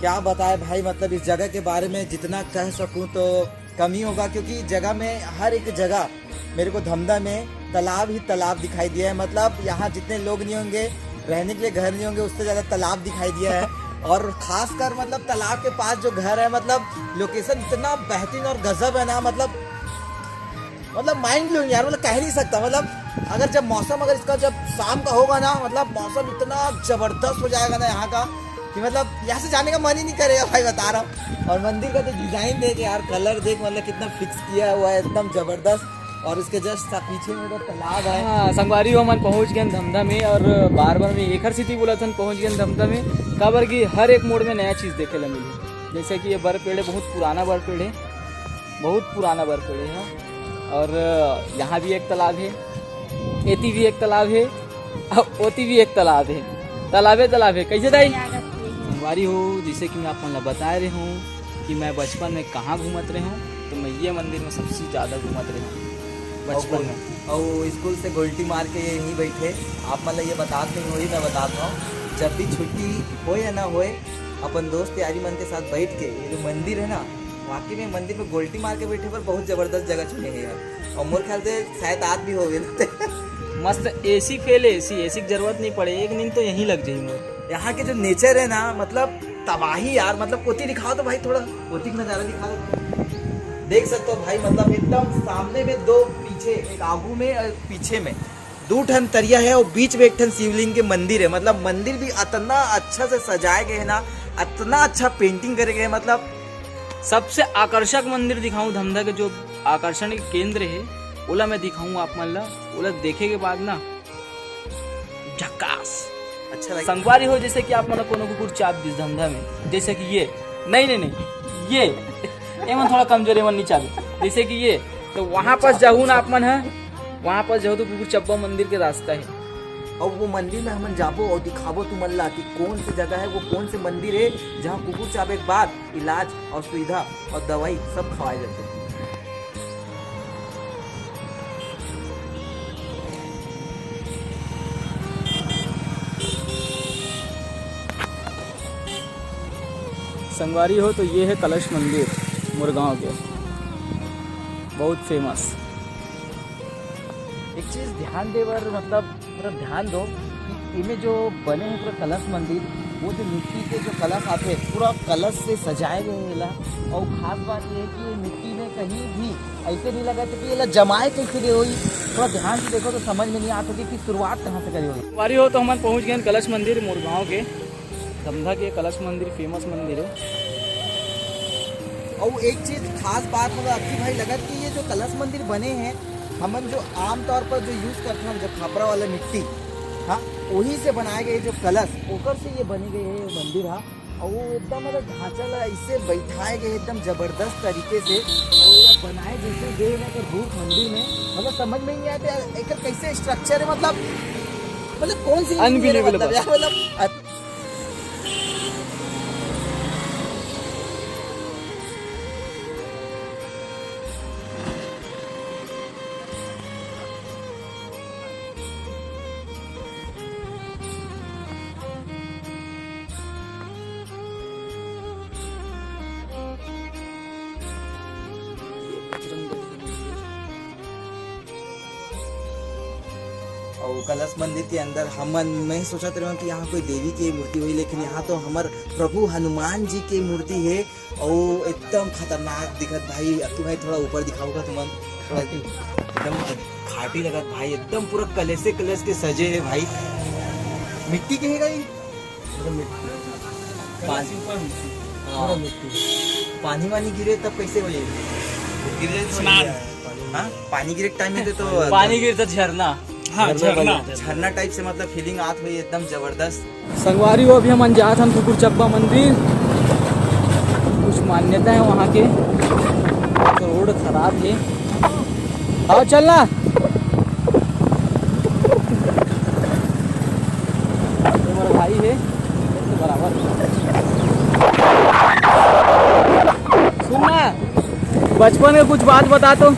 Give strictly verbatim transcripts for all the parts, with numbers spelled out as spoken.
क्या बताए भाई, मतलब इस जगह के बारे में जितना कह सकूं तो कम ही होगा, क्योंकि जगह में, हर एक जगह मेरे को धमधा में तालाब ही तालाब दिखाई दिया है। मतलब यहाँ जितने लोग नहीं होंगे, रहने के लिए घर नहीं होंगे, उससे ज़्यादा तालाब दिखाई दिया है। और खासकर मतलब तालाब के पास जो घर है, मतलब लोकेशन इतना बेहतरीन और गजब है ना, मतलब मतलब माइंड ब्लोइंग यार, मतलब कह नहीं सकता। मतलब अगर जब मौसम, अगर इसका जब शाम का होगा ना, मतलब मौसम इतना जबरदस्त हो जाएगा ना यहाँ का कि मतलब यहाँ से जाने का मन ही नहीं करेगा भाई, बता रहा हूँ। और मंदिर का तो डिजाइन देख यार, कलर देख, मतलब कितना फिक्स किया हुआ है, एकदम जबरदस्त। और इसके जस्ट पीछे में तो तालाब है। हाँ संगवारी हो, हमन पहुँच गए धमधा में, और बार बार में एकर सेती बोला थन पहुँच गए धमधा में, काबर कि हर एक मोड़ में नया चीज़ देखे ला मिली। जैसे कि ये बर पेड़ है, बहुत पुराना बर पेड़ है, बहुत पुराना बर पेड़ है। और यहाँ भी एक तालाब है, एती भी एक तालाब है, और ओती भी एक तालाब है। तालाबे तालाब है। कैसे दाई? संगवारी हो, जैसे कि मैं आप मन ला बताए रहे हूँ कि मैं बचपन में कहाँ घूमत रहे हूँ, तो मैं ये मंदिर में सबसे ज़्यादा घूमत रहे हूँ बचपन में। और स्कूल से गोल्टी मार के यहीं बैठे, आप मन ला ये बतात नहीं होही, मैं बतात हूँ, जब भी छुट्टी होए या ना होए, अपन दोस्त यारी मन के साथ बैठ के ये जो मंदिर है ना, वाकई में मंदिर में गोल्टी मार के बैठे पर बहुत जबरदस्त जगह चुने हैं यार। और मोर ख्याल से शायद आज भी हो गए। मस्त एसी फेल है, एसी एसी की जरूरत नहीं पड़े, एक नींद तो यहीं लग जाही मोर। यहाँ के जो नेचर है ना, मतलब तबाही यार, मतलब ओती दिखाओ तो भाई, थोड़ा ओती का नजारा दिखा दो। देख सकते हो भाई, मतलब एकदम सामने में दो, पीछे एक आगू में और पीछे में दू ठन तरिया है और बीच में एक ठन शिवलिंग के मंदिर है। मतलब मंदिर भी अतना अच्छा से सजाए गए है ना, अतना अच्छा पेंटिंग करे गए है, मतलब सबसे आकर्षक मंदिर दिखाऊं धमधा के, जो आकर्षण के केंद्र है, ओला मैं दिखाऊं आप मन ला। ओला देखे के बाद ना झकास। अच्छा लगे। संगवारी हो, जैसे कि आप मन ला कोनो कुकुर चाब दिस धमधा में, जैसे कि ये, नहीं नहीं नहीं, ये एमन थोड़ा कमजोर, एमन नहीं चाबे, जैसे कि ये, तो वहाँ पास जाहू ना आप मन ह, वहाँ पास जाहू तो कुकुर चब्बा मंदिर के रास्ता है। और वो मंदिर में हमन जाबो और दिखाबो तुमन ला कि कौन से जगह है, वो कौन से मंदिर है जहाँ कुकुर चाबे के बाद इलाज और सुविधा और दवाई सब खवाए जाते हैं। संगवारी हो, तो ये है कलश मंदिर मुरगांव के, बहुत फेमस। एक चीज ध्यान दे बर, मतलब पूरा ध्यान दो कि इमे जो बने हैं पूरा कलश मंदिर, वो जो मिट्टी के जो कलश आते हैं, पूरा कलश से सजाए गए हैं एला। और खास बात ये है कि ये मिट्टी में कहीं भी ऐसे नहीं लगा कि एला जमाए कैसे गए होई। थोड़ा ध्यान से देखो तो समझ में नहीं आता कि शुरुआत कहाँ से करी होई। संगवारी हो, तो हमन पहुँच गए हैं कलश मंदिर मुरगांव के। धमधा के कलश मंदिर फेमस मंदिर है। और एक चीज खास बात, मतलब अक्की भाई, लगत कि ये जो कलश मंदिर बने हैं, हमन जो आमतौर पर जो यूज करथन, जो खापरा वाला मिट्टी, हाँ, वही से बनाए गए जो कलश, ओकर से ये बने गए है मंदिर हा। और वो एकदम मतलब ढांचा ला ऐसे बैठाए गए एकदम जबरदस्त तरीके से, और वो बनाए जैसे गए ना तो रूप मंदिर में, मतलब समझ में ही नहीं आता यार, एकर कैसे स्ट्रक्चर है, मतलब मतलब कौन सी engineering है, unbelievable मतलब बात। यार, मतलब अत- और कलश मंदिर के अंदर हमन, मैं सोचत रहे कि यहाँ कोई देवी की मूर्ति होही, लेकिन यहाँ तो हमर प्रभु हनुमान जी की मूर्ति है। और एकदम खतरनाक दिखत भाई। अक्की भाई, थोड़ा ऊपर दिखाओगा तुमन? एकदम खाटी लगत भाई, एकदम पूरा कलश से, कलश के सजे है भाई। मिट्टी के है का ये? पूरा मिट्टी। पानी, हाँ। पूरा मिट्टी। पानी वानी गिरे तब कैसे हो ये? गिर जाए तो स्नान। हाँ, पानी गिरे टाइम में तो पानी गिरता झरना। हाँ, झरना झरना। बन जाता है। झरना टाइप से मतलब फीलिंग आत हुई एकदम जबरदस्त। संगवारी हो, अभी हमन जात हन कुकुर चब्बा मंदिर, कुछ मान्यता है वहाँ के, तो रोड खराब है। आओ चलना। ये मेरा भाई है, बराबर। सुनना, बचपन के कुछ बात बता तो।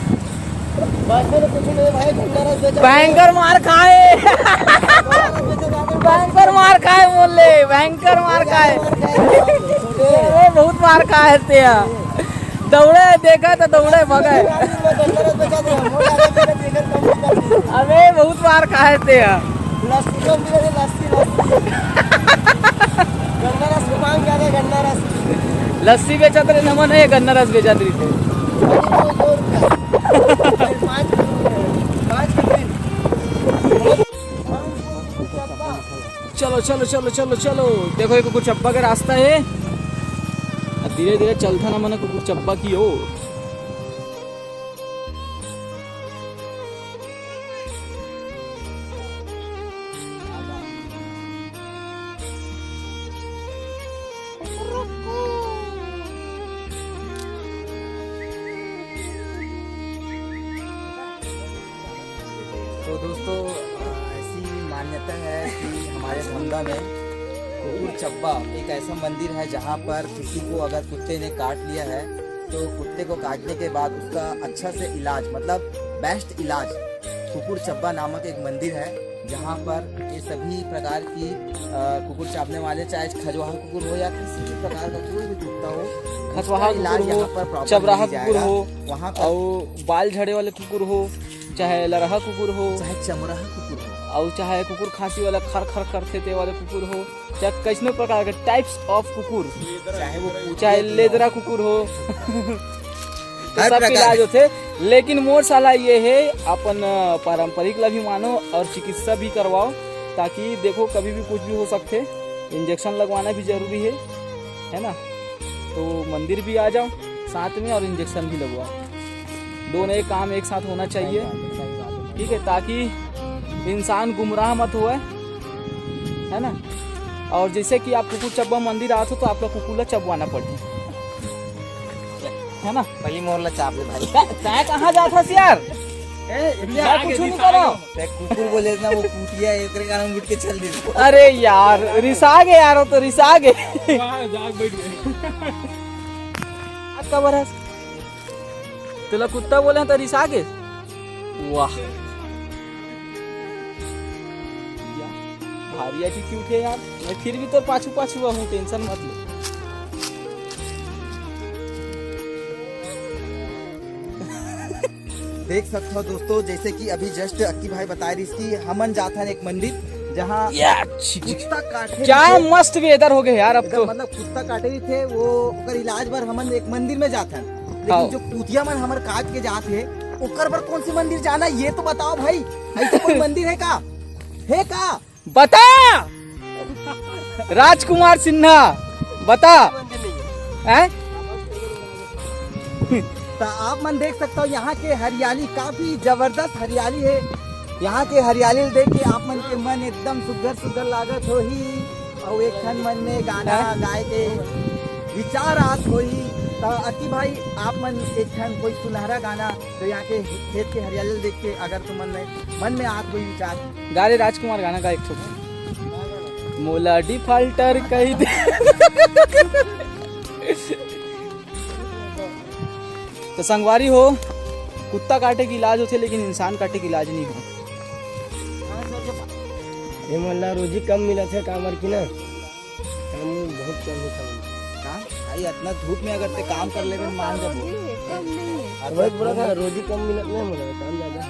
बचपन में कुछ नहीं भाई, झंडा रस बेचा। भयंकर मार खाए। भयंकर मार खाए बोले, भयंकर मार खाए। अरे बहुत मार खाए हे तेहा। दौड़े देखा तो दौड़े भगे। अबे बहुत मार खाए हे तेहा। लस्सी बेचत रहे नमन हे, गन्ना रस बेचत रही थे। चलो चलो चलो चलो चलो, देखो ये कुकुर चब्बा के रास्ता हे। अब धीरे धीरे चलथन हमन कुकुर चब्बा की ओर। तो दोस्तों, अ, ऐसी मान्यता है कि हमारे धमधा में कुकुर चब्बा एक ऐसा मंदिर है, जहाँ पर किसी को अगर कुत्ते ने काट लिया है, तो कुत्ते को काटने के बाद उसका अच्छा से इलाज, मतलब बेस्ट इलाज, कुकुर चब्बा नामक एक मंदिर है, जहाँ पर ये सभी प्रकार की, अ, कुकुर चाबने वाले, चाहे खजवाहा कुकुर हो या किसी भी प्रकार का कोई भी कुत्ता हो, खसवाहा उसका इलाज कुकुर हो, यहाँ पर proper चबराहा मिल कुकुर जाएगा। हो, वहाँ पर अउ बाल झड़े वाले कुकुर हो, चाहे लरहा कुकुर हो, चाहे चमराहा कुकुर हो, अउ चाहे कुकुर खांसी वाला खर खर करथे ते वाले कुकुर हो, चाहे कैसनो प्रकार के types of कुकुर, चाहे वो पूतिया चाहे क्यों ना हो। लेदरा कुकुर हो, तो हर सबके प्रकार इलाज के। होथे। लेकिन मोर सलाह ये हे, अपन, अ, पारंपरिक ला भी मानो और चिकित्सा भी करवाओ, ताकि देखो कभी भी कुछ भी हो सकथे। इंजेक्शन लगवाना भी जरूरी हे, है ना? तो मंदिर भी आ जाओ साथ में और इंजेक्शन भी लगवाओ, दोनों एक काम एक साथ होना चाहिए। सही बात है, सही बात है। ठीक है, ताकि इंसान गुमराह मत होए, है ना? और जैसे कि आप कुकुर चब्बा मंदिर आत हो तो आपका कुकुर ला चबवाना पड़ही, है ना? पहली मोर ला चाप ले भाई। तै कहाँ जात हस यार? ए, मैं कुछ नहीं करो। तै कुकुर बोले ना, वो कुतिया है, ओकरे कारण उठ के चल दे। अरे यार, रिसा गे यार, वो तो रिसा गे। वाह, जाग बैठ गए। आज का बरस तेला कुत्ता बोले हैं तो रिसा गे। वाह, भारी एटीट्यूड है यार। मैं फिर भी तोर पाछू पाछू हूँ, टेंशन मत ले। देख सकते हो दोस्तों, जैसे कि अभी जस्ट अक्की भाई बता रही कि हमन जाथन एक मंदिर, जहाँ या, छी, छी। कुत्ता काटे क्या थे। मस्त वेदर हो गए यार अब एकदम तो। मतलब कुत्ता काटे ही थे वो, ओकर इलाज बर हमन एक मंदिर में जाथन। लेकिन हाँ। जो कुतिया मन हमर काट के जात हे, ओकर बर कौन सी मंदिर जाना, ये तो बताओ भाई। ऐसा कोई मंदिर है का? है का? बता राजकुमार सिन्हा, बता। हैं? तो आप मन देख सकता हो, यहाँ के हरियाली काफी जबरदस्त हरियाली है। यहाँ के हरियाली देख के आप मन के मन एकदम सुग्घर सुग्घर लागत होही, और एक ठन मन में गाना हैं? गाए के विचार आत होही। तो अति भाई, आप मन एक ठन कोई सुनहरा गाना, तो यहाँ के खेत के हरियाली देख के अगर तुम मन में, मन में आत कोई विचार, गा रे राजकुमार गाना का एक ठो। मोला डिफाल्टर कही दे। तो संगवारी हो, कुत्ता काटे के इलाज होथे, लेकिन इंसान काटे के इलाज नहीं हो। ये मोला रोजी कम मिलत हे काबर की ना, काम बहुत कम होता है। का? भाई, इतना धूप में अगर ते काम कर लेबे, मान जाबो। रोजी है, कम नहीं है। और वही बोला था, रोजी कम मिलत नहीं, मोला काम ज्यादा।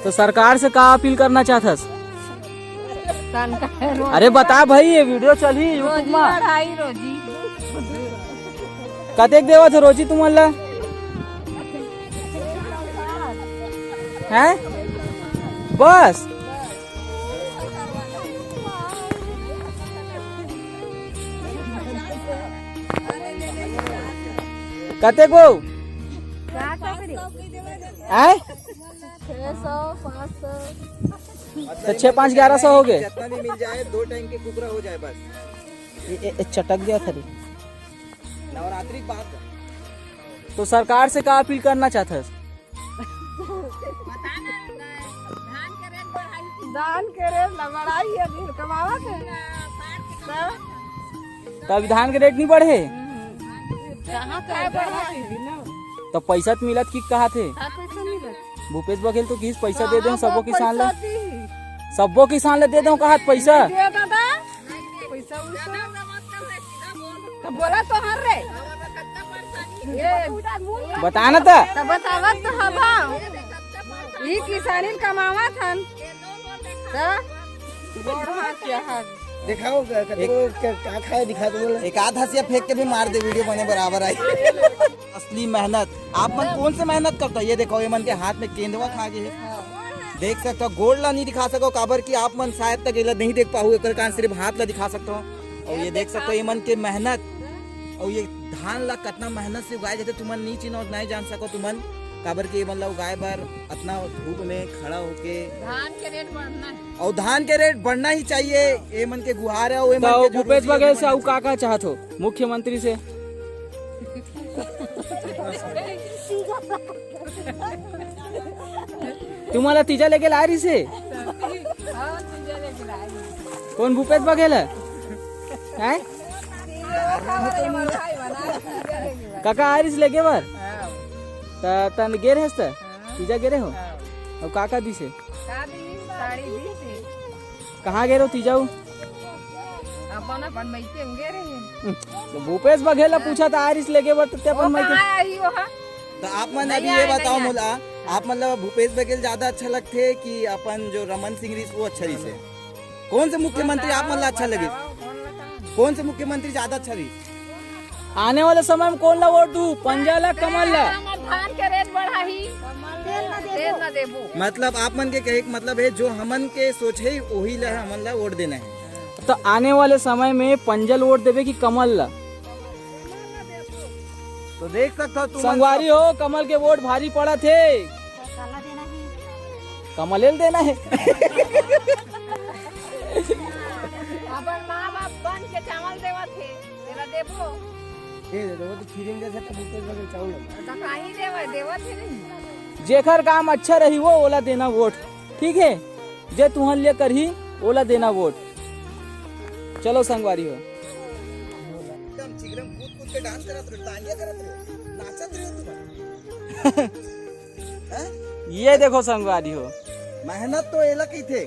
तो सरकार से का अपील करना चाहत हस? अरे बता भाई, ये वीडियो चलही YouTube रोजी मा। बढ़ाई रोजी। कतेक देवत हो रोजी तुमन ला? हैं? बस। कतेक हो? हैं? छह सौ, पाँच सौ। तो छह पाँच ग्यारह सौ हो गए। जितना भी मिल जाए, दो टाइम के कुकरा हो जाए बस। ए, ए, ए, चटक गया था रे। नवरात्रि के बाद। तो सरकार से का अपील करना चाहत हस? धान के रेट ला बढ़ाई है, अभी कमावा के। तो अभी धान के रेट नहीं बढ़े? कहाँ का बढ़ा है? तो पैसा तो मिलत कि कहा थे? का पैसा मिलत? भूपेश बघेल तो किस पैसा दे दे सबो किसान ला। सब्बो किसान ला दे दो कहा पैसा। दे दादा। पैसा उसा। बोला तो हर रे। ये बताना था। तब बतावत तो हवा। ई किसानी कमावत हन। त गोड़ हाथ के हाथ। दिखाओ, क-, क-, एक क-, का खाए, दिखा दो बोले। एक आध हंसिया फेंक के भी मार दे, वीडियो बने बराबर आई। असली मेहनत। आप मन कौन से मेहनत करता? ये देखो, ये मन के हाथ में केंदवा खा गए है। देख सकते हो, गोड़ ला नहीं दिखा सको, काबर कि आप मन शायद तक एला नहीं देख पाहू, एकर कारण सिर्फ हाथ ला दिखा सकते हो। और ये देख सकते हो, ये मन के मेहनत, और ये धान ला कितना मेहनत से उगाए जाते, तुमन नहीं चिन्हो, नहीं जान सको तुमन, काबर कि ये मन ला उगाए बर इतना धूप में खड़ा होके। धान के रेट बढ़ना है। और धान के रेट बढ़ना ही चाहिए, ये मन के गुहार है। और ये मन तो के जो भूपेश रोजी है, बघेल ये से मन अउ का का चाहत हो मुख्यमंत्री से? तुम्हाला तीजा लेके ला रही से? हाँ, तीजा लेके ला रही। कौन भूपेश बघेल है? हैं? काका आ रही से लेके बर? हाँ। त तन गेर हस त? हाँ। तीजा गेरे हो? हाँ। अब काका दिसे? का दी? साड़ी दी से। कहाँ गेरो तीजा? अपन, अपन मइके में गे रहे। तो भूपेश बघेल ला पूछा था, आरिस लेके बर तो ते अपन वो मइके। कहाँ आई वो, हाँ? तो आप मन नहीं अभी ये आए, बताओ नहीं आए। मोला, आप मतलब भूपेश बघेल ज्यादा अच्छा लगथे कि अपन जो रमन सिंह रहिस वो अच्छा रहिस हे? कौन से मुख्यमंत्री आप मन ला अच्छा लगे? बताओ, कौन बताओ? कौन से मुख्यमंत्री ज्यादा अच्छा रहिस? आने वाले समय में कौन ला वोट दू, पंजा ला, कमल ला? हमर धान के रेट बढ़ाही, तेल न देबो। मतलब आप मन के कहे के मतलब है, जो हमन के सोच है, वही ला हमन ला वोट देना है। तो आने वाले समय में पंजा ल वोट देबे कि कमल ला? तो देख सकता हो तुमन संगवारी सब हो, कमल के वोट भारी पड़त हे। काला देना है। कमले ल देना है। अपन माँ बाप बन के चावल देवत हे, तेला देबो। ए, दे दो, वो तो फ्री में दे सकता, भूपेश बघेल चावल लगा। तो काहे देवा, देवत हे नहीं। जेकर काम अच्छा रही वो, ओला देना वोट, ठीक है? जे तुहन ले करही, ओला देना वोट। चलो संगवारी हो। एकदम चिगरम कूद कूद के डांस करत रहो, तालियां करत रहो, नाचत रहो तुम। हैं? ये देखो संगवारी हो, मेहनत तो एला कहिथे।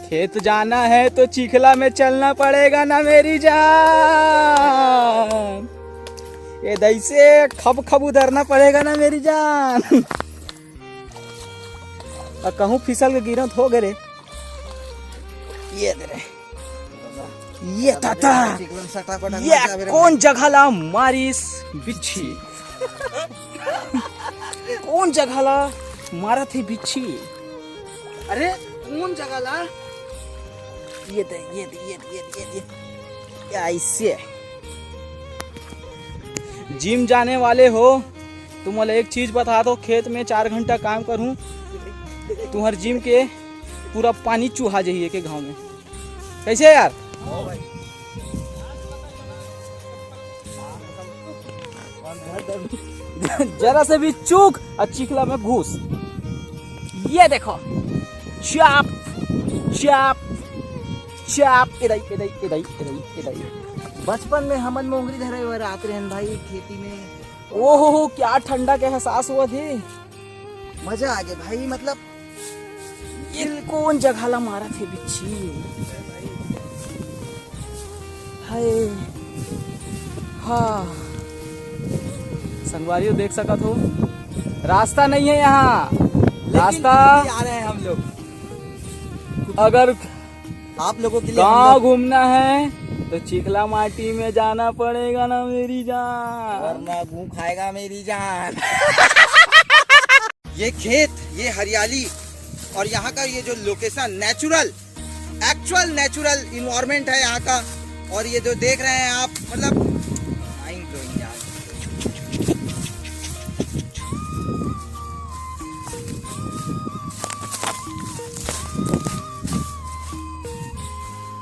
खेत जाना है तो चिखला में चलना पड़ेगा ना मेरी जान, ये दैसे खब खब उधरना पड़ेगा ना मेरी जान। और कहूँ फिसल के गिरत हो गए रे। ये दे रे। ये ताता। चिकन सटापट ये अंदर जावे रे। कौन जगह ला मारिस बिच्छी? कौन जगह ला मारत हे बिच्छी? अरे कौन जगह ला? ये दे, ये दे, ये दे, ये दे, ये दे। ये ऐसे। जिम जाने वाले हो, तुमला एक चीज बता दो, खेत में चार घंटा काम करूँ, तुम्हार जिम के पूरा पानी चुहा जाही एक एक घाव में। कैसे यार? जरा से भी चूक और चिखला में घुस। ये देखो, चाप, चाप, चाप, इधर, इधर, इधर, इधर, इधर। बचपन में हमन मोंगरी धरे हुए रहत रहन भाई खेती में। ओहो, क्या ठंडा के एहसास होवत हे। मजा आ गया भाई, मतलब ये कौन जगह ला मारत हे बिच्छी? हाय। हाँ। संगवारी हो देख सकत हो, रास्ता नहीं है यहाँ। लेकिन रास्ता फिर भी आ रहे हैं हम लोग। अगर आप लोगों के लिए हम गाँव लोग घूमना है तो चिखला माटी में जाना पड़ेगा ना मेरी जान। वरना गू खाएगा मेरी जान। ये खेत, ये हरियाली और यहाँ का ये जो location, natural, actual natural environment है यहाँ का। और ये जो देख रहे हैं आप, मतलब माइंड ब्लोइंग यार।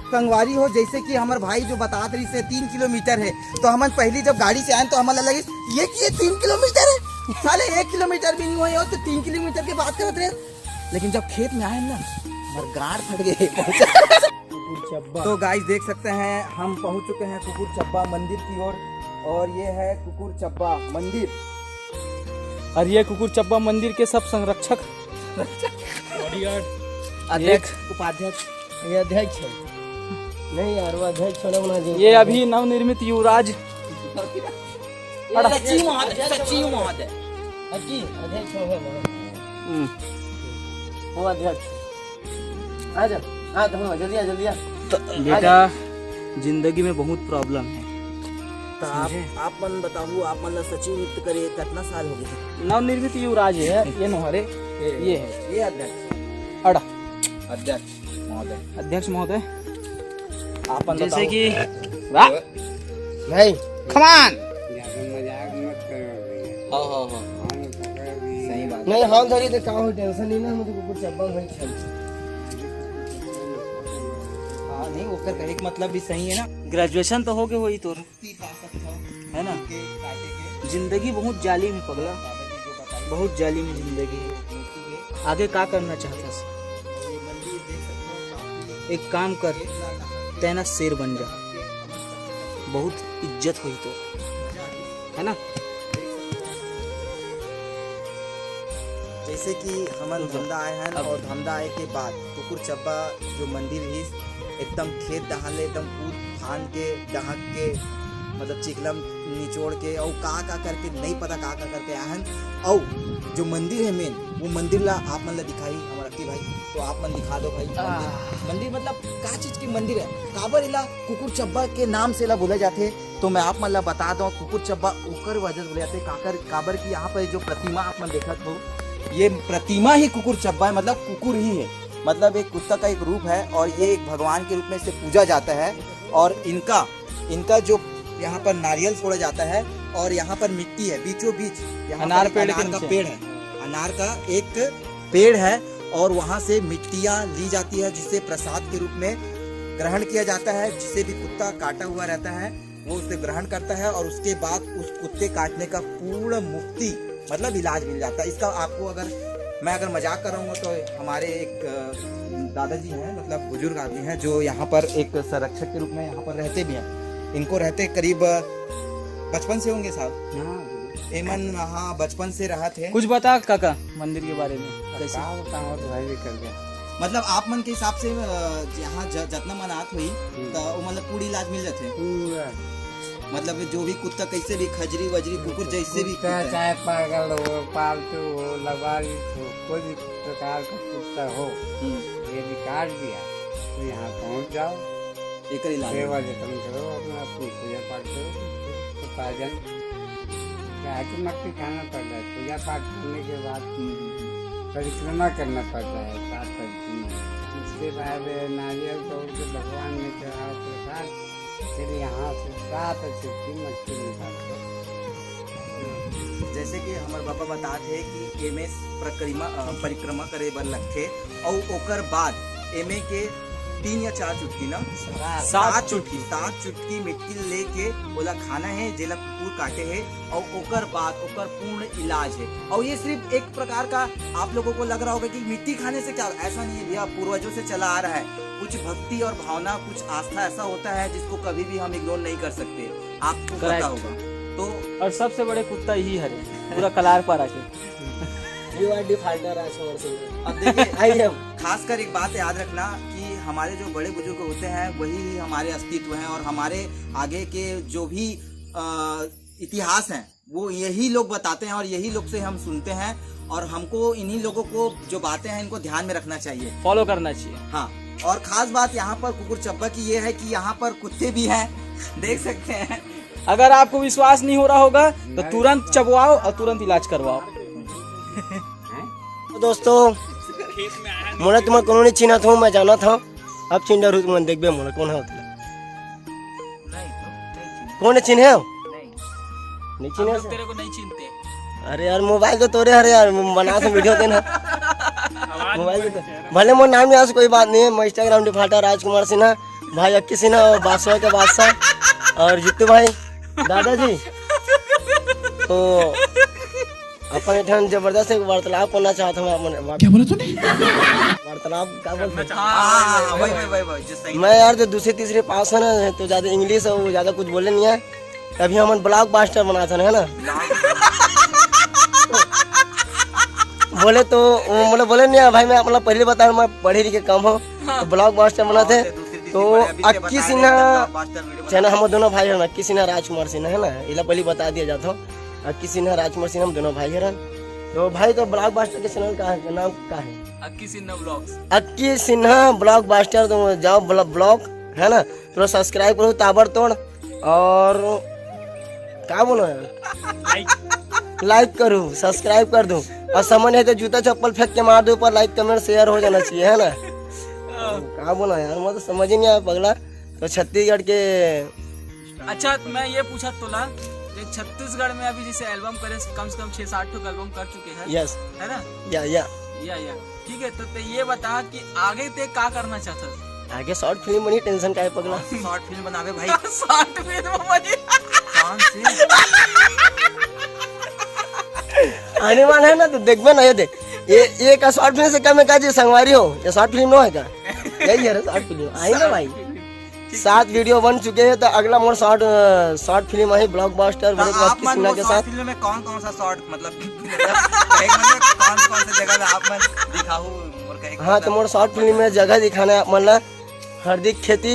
संगवारी हो, जैसे कि हमर भाई जो बतात रहिस हे तीन किलोमीटर है, तो हमन पहली जब गाड़ी से आए तो हमन लगे ये कि ये तीन किलोमीटर है, साले एक किलोमीटर भी नहीं हुए हो तो तीन किलोमीटर के बात करत रहे। लेकिन जब खेत में आए ना, हमर गाड़ फट गए। तो गाइस देख सकते हैं, हम पहुंच चुके हैं कुकुर चब्बा मंदिर की ओर। और ये है कुकुर चब्बा मंदिर। और ये कुकुर चब्बा मंदिर के सब संरक्षक, बॉडीगार्ड, अध्यक्ष, एक उपाध्यक्ष, ये अध्यक्ष है। नहीं यार, वो अध्यक्ष छोड़ो ना जी। ये अभी नवनिर्मित युवराज। अड़ा। सचिव महोदय, सचिव महोदय। अजी, अध्यक्ष हो, हो, हो। हम्म। वो अध्यक्ष। आ जा। हाँ, तो हाँ, जल्दी आ, जल्दी आ। तो आ जा। बेटा, जिंदगी में बहुत प्रॉब्लम है। तो आप, समझे? आप मन बताओ, आप मन ला सचिव नियुक्त करे कतना साल हो गए? नवनिर्मित युवराज है, ये नोहरे, ये, ये है। ये अध्यक्ष। अड़ा। अध्यक्ष महोदय। अध्यक्ष महोदय। आप मन जैसे बताओ। कि, वाह। नहीं। Come on। ज्यादा मजाक मत करो भैया। हाँ, हाँ, हाँ। हम पकड़ भी सही बात। नहीं, हाथ धरी तो का हो, tension नहीं ना, हम तो कुकुर चब्बा भाई खेल। हाँ, नहीं, ओकर कहे के मतलब भी सही है ना। Graduation तो हो गए होही तोर, है ना? जिंदगी बहुत जालिम है पगला, बहुत जालिम है जिंदगी। आगे का करना चाहता है? एक काम कर, तैना शेर बन जा, बहुत इज्जत होही तो, है ना? जैसे कि हमन धमदा आए हन अब और धमदा आए के बाद कुकुर चब्बा जो मंदिर ही एकदम खेत डहान ले एकदम कूद फान के डहक के मतलब चिखला निचोड़ के और का का करके नहीं पता का का करके आए हन। और जो मंदिर है मेन वो मंदिर ला आप मन ला दिखाई हमारा की भाई, तो आप मन दिखा दो भाई। मंदिर, आह। मंदिर मतलब का चीज की मंदिर है, काबर इला कुकुर चब्बा के नाम से इला बोला जाथे? तो मैं आप मन ला बता दूं, कुकुर चब्बा ओकर वजह से बोले जाते हैं, काकर, काबर कि यहाँ पर जो प्रतिमा आप मन देखत हो, ये प्रतिमा ही कुकुर चब्बा है, मतलब कुकुर ही है, मतलब एक कुत्ता का एक रूप है और ये एक भगवान के रूप में इसे पूजा जाता है। और इनका, इनका जो यहाँ पर नारियल फोड़ा जाता है और यहाँ पर मिट्टी है बीचों बीच, यहाँ पर अनार एक पेड़ के अनार का नीचे। पेड़ है, अनार का एक पेड़ है और वहाँ से मिट्टियाँ ली जाती है जिसे प्रसाद के रूप में ग्रहण किया जाता है। जिसे भी कुत्ता काटा हुआ रहता है वो उसे ग्रहण करता है और उसके बाद उस कुत्ते काटने का पूर्ण मुक्ति मतलब इलाज मिल जाता है। इसका आपको अगर मैं अगर मजाक कर रहा हूँ तो हमारे एक अ, दादाजी हैं मतलब बुजुर्ग आदमी हैं जो यहाँ पर एक संरक्षक के रूप में यहाँ पर रहते भी हैं। इनको रहते करीब अ, बचपन से होंगे साहब। हाँ। एमन हाँ बचपन से रहत है। कुछ बता काका मंदिर के बारे में कैसे? का बताओ तो भाई भी कर गया। मतलब आप मन के हिसाब से अ, यहाँ ज- जतना मन आत होही हम्म। तो वो मतलब पूरी इलाज मिल जाते। पूरा। मतलब जो भी कुत्ता कैसे भी खजरी वजरी कुकुर जैसे भी कुत्ता कुत्ता है। चाहे पागल हो, पालतू हो, लबारित हो, कोई भी प्रकार का कुत्ता हो, हम्म। ये भी काट दिया तो यहाँ पहुँच जाओ, एकर इलाज सेवा होता। जतन करो, अपना अपनी पूजा पाठ करो, उपार्जन। क्या है कि मक्खी खाना पड़ रहा है, पूजा पाठ करने के बाद हम्म, हम्म, हम्म। परिक्रमा करना पड़ रहा है, सात परिक्रमा। उसके बाद नारियल तोड़ के भगवान में चढ़ाओ प्रसाद, फिर यहाँ से सात चुटकी मक्खी निकालते हैं। जैसे कि हमारे बाबा बताते हैं कि एमे परिक्रमा अ, परिक्रमा करे बर लगथे और ओकर बाद एमे के तीन या चार चुटकी ना सात। सात चुटकी, सात चुटकी मिट्टी लेके ओला खाना है जेला कुकुर काटे है और ओकर बाद ओकर पूर्ण इलाज है। और ये सिर्फ एक प्रकार का आप लोगों को लग रहा होगा कि मिट्टी खाने से क्या, ऐसा नहीं है भैया, पूर्वजों से चला आ रहा है। कुछ भक्ति और भावना, कुछ आस्था ऐसा होता है जिसको कभी भी हम इग्नोर नहीं कर सकते। आपको पता Correct। होगा तो और सबसे बड़े कुत्ता यही हरे, पूरा कलार पर आके। You are defaulter Rajkumar Singh. अब देखिए, I am। खासकर एक बात याद रखना कि हमारे जो बड़े बुजुर्ग होते हैं वही हमारे अस्तित्व हैं और हमारे आगे के जो भी अ, इतिहास हैं वो यही लोग बताते हैं और यही लोग से हम सुनते हैं और हमको इन्हीं लोगों को जो बातें हैं इनको ध्यान में रखना चाहिए। फॉलो करना चाहिए। हाँ। और खास बात यहाँ पर कुकुर चब्बा की ये है कि यहाँ पर कुत्ते भी हैं, देख सकते हैं। अगर आपको विश्वास नहीं हो रहा होगा तो तुरंत चबवाओ और तुरंत इलाज करवाओ। तो दोस्तों, मोला तुमन कोनो नहीं चिन्हत हो, मैं जानत हूँ। अब चिन्ह डरू तुमन देखबे मोला कौन है होता। कौन है चिन्हे हो? नहीं चिन्हे हम लोग से? तेरे को नहीं चिन्हते। अरे यार, मोबाइल तो तोरे हरे यार, बना से वीडियो देना। मोबाइल तो भले मोर नाम नहीं आज कोई बात नहीं है, मैं Instagram डिफाल्टर राजकुमार सिन्हा, भाई अक्की सिन्हा और बादशाह के बादशाह और जित्तू भाई, दादाजी। तो अपन एक ठन जबरदस्त एक वार्तालाप करना चाहत हूँ अपन। क्या बोला तूने? वार्तालाप का बोलते हैं? हाँ, हाँ, हाँ, वही, वही, वही, वही, जो सही मैं यार जो दूसरे तीसरे पास है ना, तो ज्यादा इंग्लिश और ज्यादा कुछ बोले नहीं है। अभी हमन ब्लॉकबस्टर बनात हन, है ना? बोले तो वो मतलब बोले नहीं है भाई, मैं मतलब पहले बता रहा हूँ, मैं पढ़े लिखे कम हूँ, तो ब्लॉकबस्टर बनात है। तो अक्की सिन्हा channel, हम दोनों भाई हन, अक्की सिन्हा, राजकुमार सिन्हा, है ना, इला पहली बता दिया जाता हूँ। अक्की सिन्हा, राजकुमार सिन्हा, हम दोनों भाई हन। तो भाई, तो ब्लॉकबस्टर के चैनल का है, नाम का है? अक्की सिन्हा ब्लॉग्स। अक्की सिन्हा ब्लॉकबस्टर, तो जाओ ब्लॉग, है ना, थोड़ा सब्सक्राइब करो ताबड़तोड़। और का बोलो यार, लाइक करो, सब्सक्राइब कर दो। और समझ नहीं तो जूता चप्पल फेंक के मार दो, पर लाइक, कमेंट, शेयर हो जाना चाहिए, है ना? का बोला यार, मैं तो समझ ही नहीं आया पगला। तो छत्तीसगढ़ के अच्छा, तो मैं ये पूछा तोला, ये छत्तीसगढ़ में अभी जैसे एल्बम करे, कम से कम छह सात ठो एल्बम कर चुके हैं, यस। है ना? या या या या ठीक है। तो ते ये बता कि आगे ते का करना चाहता है? आगे शॉर्ट फिल्म बनी, टेंशन का है पगला? शॉर्ट फिल्म बनावे भाई। शॉर्ट फिल्म बनी। कौन सी? आने वाला है ना, तो देखबे ना, ये देख, ये ये का शॉर्ट फिल्म से कम है का जी, संगवारी हो, ये शॉर्ट फिल्म नो है का? यही है रे शॉर्ट फिल्म, आई ना भाई। सात वीडियो बन चुके हैं, तो अगला मोर शॉर्ट, अ, शॉर्ट फिल्म है ब्लॉकबस्टर तो भरत आप अक्की सिन्हा के साथ। फिल्म में कौन कौन सा शॉट, मतलब, मतलब, कौन कौन से जगह आप मन दिखाहू? हाँ, तो मोर शॉर्ट फिल्म में जगह दिखाना है आप मन ला। हरदी खेती,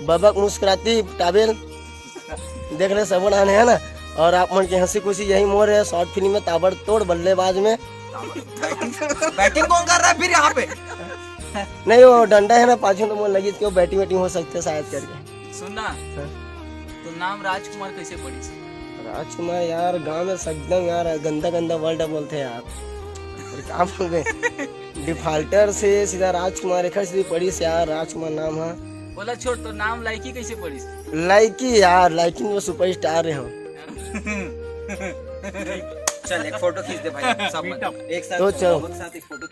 बबक मुस्कुराती टावेल, देख ले सब नाम है ना। और आप मन के हंसी खुशी यही मोर है शॉर्ट फिल्म में, ताबड़तोड़ बल्लेबाज में। बैटिंग कौन कर रहा है फिर यहाँ पे? नहीं, वो डंडा है ना पाछू, तो मोर लगी कि वो बैटिंग वैटिंग हो सकते शायद करके। सुन ना, हाँ। तो नाम राजकुमार कैसे पड़िस? राजकुमार यार, गांव में एकदम यार गंदा गंदा वर्ड बोलते यार। और का बोलबे, डिफॉल्टर से सीधा राजकुमार, एखर से पड़िस यार, राजकुमार नाम है। बोला छोड़, तो नाम लाइकी कैसे पड़िस? लाइकी यार, लाइकी में वो सुपरस्टार रहे हो। चल, एक फोटो खींच दे भाई, सब मन। एक साथ, तो चलो। सबके साथ एक फोटो